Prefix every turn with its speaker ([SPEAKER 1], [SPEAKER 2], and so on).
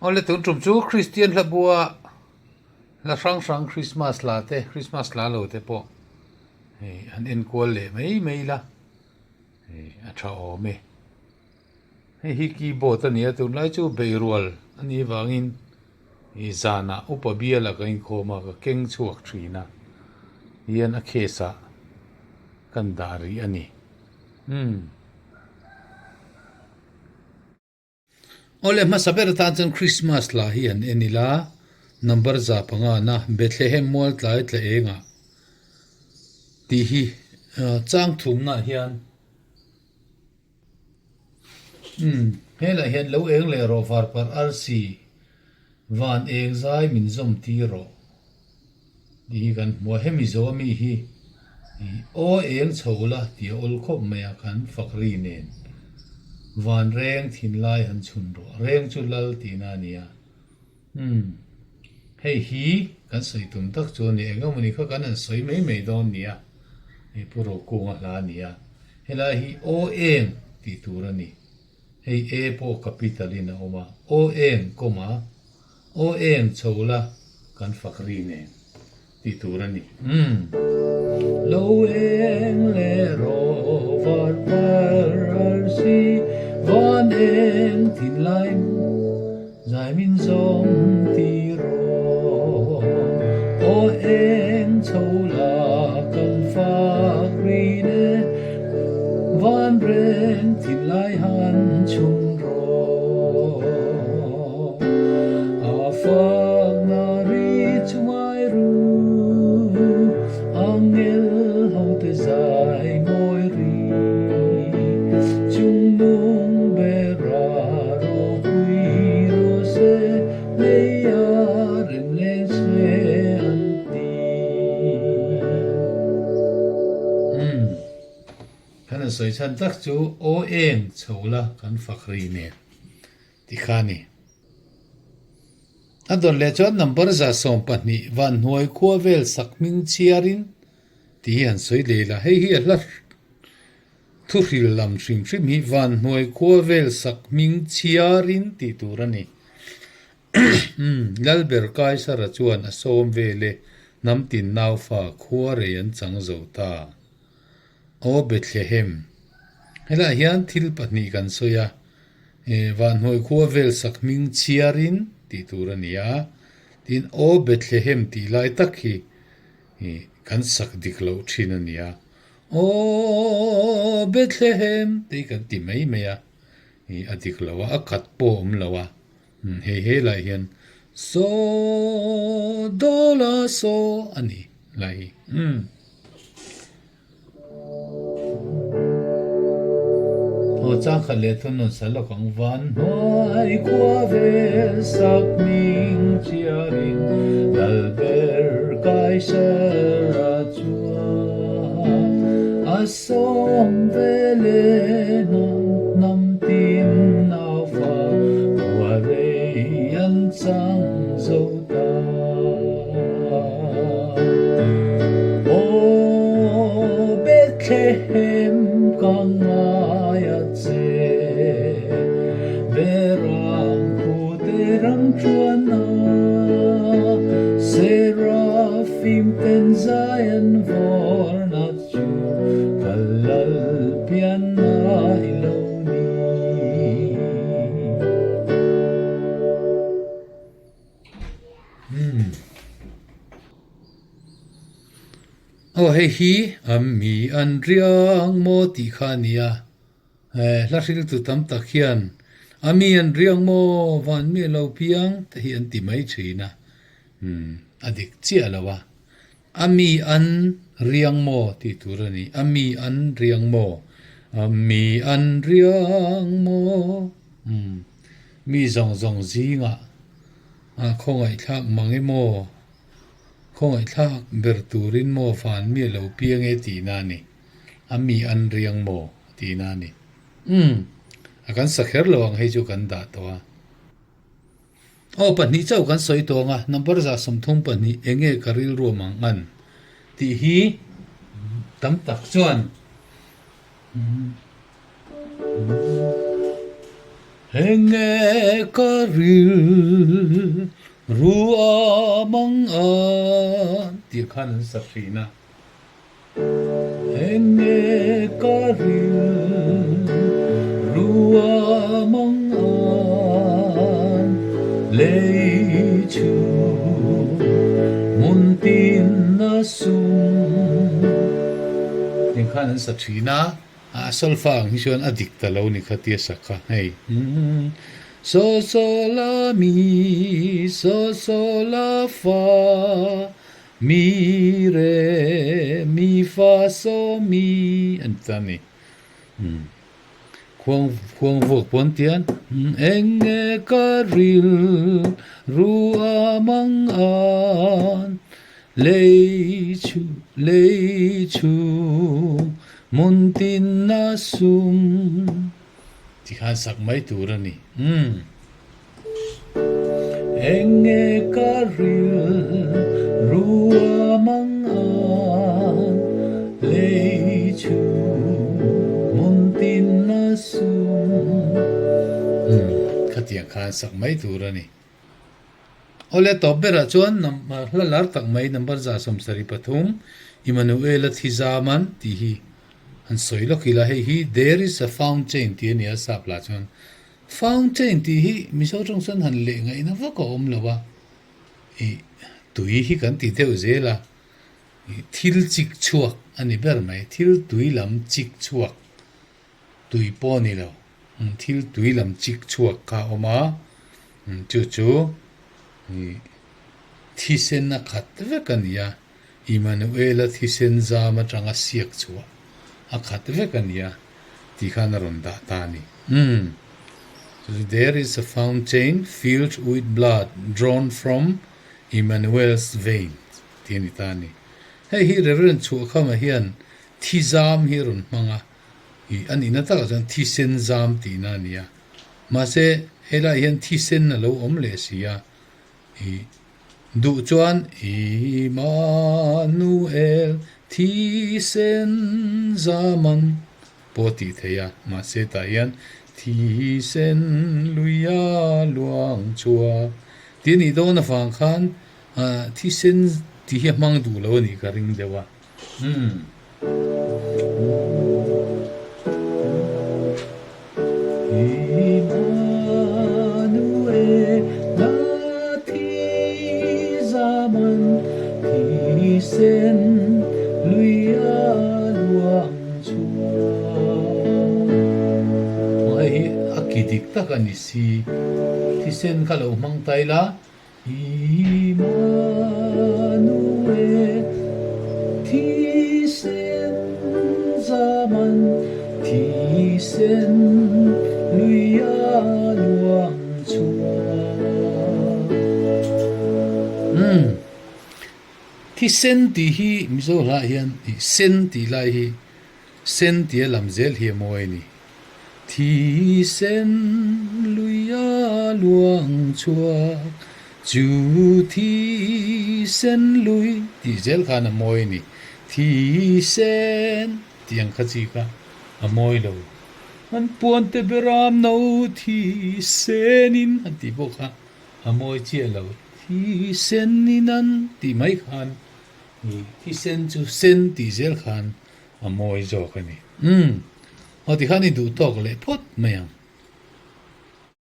[SPEAKER 1] Awle tun tum chu Kristian hla bua hla hrang hrang Krismas hla te Krismas hla lo te pawh hei an enkual leh mai mai la hei a tha awm e. Hei hi keyboard a ni a tunlai chu beirual a nih vangin ih zanah upa bial ah ka inkhawm a ka keng chhuak thin a hian a case ah kan dah rih a ni umm. Awle hmasa ber atan chuan Christmas hla hi an en ila number 5 na Bethlehem mual tlai tla engah tih hi chang thumna hian Umm, helaiah hian lo eng leh rawh varparh arsi, van eng zai min zawm tir rawh tih hi kan hmu a, hemi zo ami hi aw eng chho la tih a awl khawp mai a, kan fak ri nen van reng thinlai han chhun rawh, reng chu lal tihna a ni a. Umm, hei hi kan sawi tum tak chu a ni, eng emawni kha kan han sawi mai mai dawn nia, hei Pu Rokunga hla a ni a, helai hi Aw Eng tih tur a ni, hei E pawh capital in a awm a, Aw Eng kawma Aw Eng chho la kan fak ri nen tih tur a ni. Umm. Lo eng leh rawh var par arsi van eng thinlai zai min zawm ti rawh. Aw eng chho la kan fak rin e van reng thinlai han chhun rawh. A fakna ri chu ngai ru, angel hote zai mawi ri. Chung nung bera ropui rawh se, leia rem leng se an ti. Umm, kan han sawi chhan tak chu aw eng chho la kan fak ri nen. Ti kha a ni. A dawn leh chuan number 12 van hnuai khua vel sak hming chhiarin ti hi han sawi leh ila. Hei hi a hla thuhril lam hrim hrim hi van hnuai khua vel sak hming chhiarin tih tur a ni. Lalber Kaisara chuan a sawm vel e, hnam tin naufa khua rei an chang zo ta. Aw Bethlehem. Helaiah hian thil pahnih kan sawi a, Vanhnuai khua vel sak hming chhiarin tih tur a ni a, tin Aw Bethlehem tih lai tak hi kan sak dik loh thin a ni a, Aw Bethlehem tih hi kan ti mai mai a, a dik lo a, a khat pawh a awm lo a, hei helaiah hian Saw dawla saw a ni lai hi. Aw chang khat leh thun nawn sal lawk ang van hnuai khua vel sak hming chiarin lal ber kai ser a chuan a sawm ve leh hnam hnam tin naufa khua rei an chang zo ta. Aw Bethlehem ka ngai a che, Berang khute ram chuan a, Seraphim ten zai an vawrna chu ka lal pian ngai lo ni. Aw hei hi a mi an riang maw tih kha a ni a, hla hriltu tam tak hian a mi an riang maw van mi a lo piang te hi an ti mai thin a, a dik chiah lo a, a mi an riang maw tih tur a ni, a mi an riang maw, a mi an riang maw, mi zawng zawng zingah. A khawngaihthlak mang emaw? Khawngaihthlak ber turin maw van mi a lo piang e tihna a ni. A mi an riang maw tihna a ni. Umm, a kan sa kher lo ang hei chu kan dah tawh a. Aw, pahnih chauh kan sawi tawh ang a, number 32 eng nge ka rilru mang an tih hi tam tak chuan. Enge ka ril ru a mang a tih khan an sa thin a. Enge ka ril ru a mang an lei chhung hmun tin a sum tih khan an sa thin a. A solfa ang hi chuan a dik ta lo ni kha tia sak kha hei. So so la mi so so la fa mi re mi fa so mi an ti ta a ni. Khuang khuang vuak pawh an ti a eng nge ka ril ru a mang an Lei chu lei chu hmun tin a sum ti khan sak mai tur a ni. Umm. Eng nge ka ril rua mang an lei chu hmun tin a sum. Umm. Khatiang khan sak mai tur a ni. Awle tawp berah chuan hla lar tak mai number 173 Immanuela thi zaman tih hi an sawi lawk ila hei hi There is a fountain tih a ni a sap lah chuan fountain tih hi Mizo tawng chuan han leh ngaihna vak a awm lo a ih tui hi kan ti deuh zel a ih thil chik chhuak a ni ber mai thil tui lam chik chhuak Tui pawh a ni lo. Thil tui lam chik chhuak kha a awm a, chu chu thisen a khat vek a ni a, Immanuela thisen zam atanga siak chhuah a khat vek a ni a tih khan a rawn dah ta a ni. Umm. There is a fountain filled with blood drawn from Immanuel's veins tih a ni ta a ni. Hei hi Reverend Chhuahkhama hian thi zam hi a rawn hmang a, Ih, a nihna takah chuan thisen zam tihna a ni a. Mahse, helaiah hian thisen a lo awm leh si a. Ih, duh chuan Immanuel thisen zaman pawh a tih theih a. Mahse, tah hian thisen luia luang chhuak tih a nih dawn avang khan thisen tih hi a hmang duh lo a nih ka ring deuh a. Umm. Hei hi a ki dik tak a ni si. Thisen kha lo hmang ta ila. Immanuel thisen zaman thisen luia luang chhuak. Umm thisen tih hi Mizo hlah hian ih sen tih lai hi sen tia lam zel hi a mawi a ni. Thisen luia luang chhuak chu thisen lui tih zel khan a mawi a ni. Thisen tih ang kha chi kha a mawi lo. An puante beram no thisenin an tih pawh kha a mawi chiah lo. Thisenin an tih mai khan thisen chu sen tih zel khan a mawi zawk a ni. Umm. Aw tikhan i duh tawk leh phawt mai ang.